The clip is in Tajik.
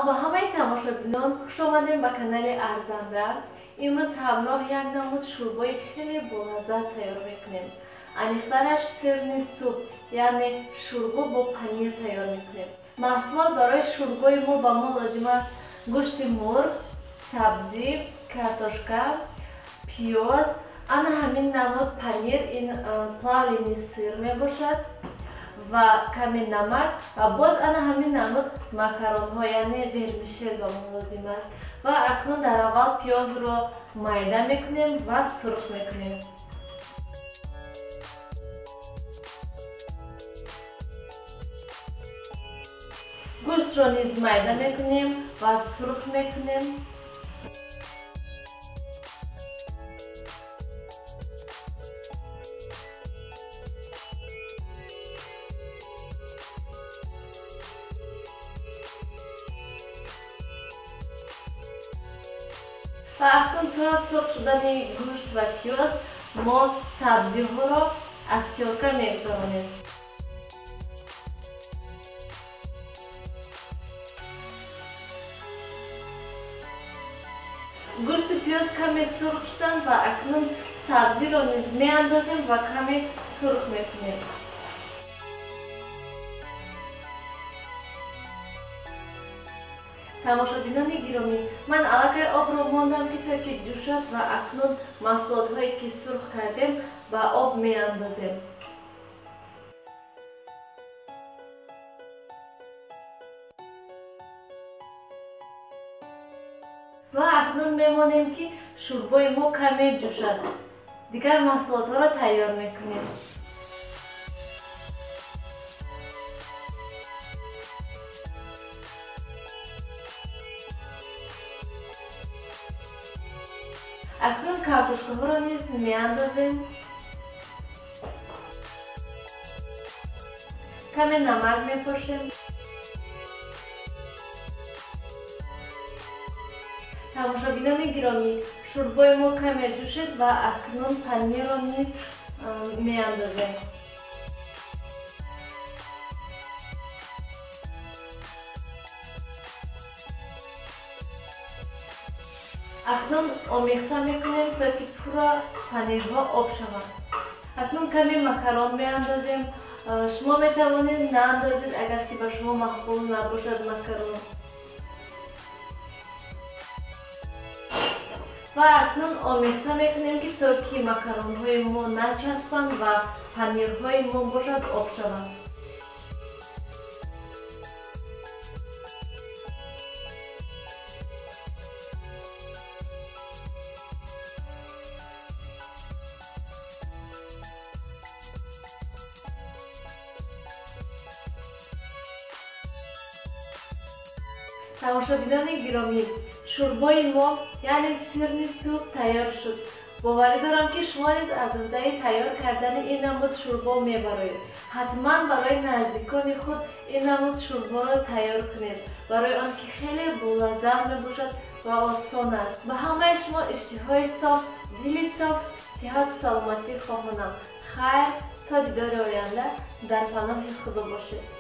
Салом ба ҳамаи тамошобинон, хуш омадем ба канали Арзанда. Имрӯз ҳамроҳ як намуд шӯрбои хеле болаззат тайёр мекунем. Аниқтараш сырный суп, яъне шӯрбо бо панир тайёр мекунем. Маҳсулот барои шӯрбои мо ба мо лозим аст гӯшти мурғ, сабзӣ, картошка, пиёз, ана ҳамин намуд панир, ин плавленый сыр мебошад ва каме намак ва боз ана ҳамин намуд макаронҳо, яъне вермишел ба мо лозим аст. Ва акнун дар аввал пиёзро майда мекунем ва сурх мекунем. Гӯштро низ майда мекунем ва сурх мекунем. Ва акнун то сурх шудани гӯшт ва пиёз мо сабзиҳоро аз тёрка мегузаронем. Гӯшту пиёз каме сурх шуданд ва акнун сабзиро низ меандозем ва каме сурх мекунем. Тамошобинони гиромӣ, ман аллакай обро мондам ки то ки ҷӯшад ва акнун маҳсулотҳое ки сурх кардем ба об меандозем. Ва акнун мемонем ки шӯрбои мо каме ҷӯшад. Дигар маҳсулотҳоро тайёр мекунем. Акнун картошкаҳоро низ меандозем. Каме намак мепошем. Тамошобинони гиромӣ, шӯрбои мо каме ҷӯшид ва акнун панирро низ меандозем. Акнун омехта мекунем то ки пурра панирҳо об шаванд. Акнун каме макарон меандозем. Шумо метавонед наандозед, агар ки ба шумо маъқул набошад макарон. Ва акнун омехта мекунем ки то ки макаронҳои мо начаспанд ва панирҳои мо бошад об шаванд. Тамошобинони гиромӣ, шӯрбои мо, яъне сырный суп тайёр шуд. Боварӣ дорам ки шумо низ аз уҳдаи тайёр кардани ин намуд шӯрбо мебароед. Ҳатман барои наздикони худ ин намуд шӯрборо тайёр кунед, барои он ки хеле болаззат мебошад ва осон аст. Ба ҳамаи шумо иштиҳои соф, дили соф, сиҳату саломатӣ хоҳонам. Хайр, то дидори оянда дар паноҳи Худо бошед.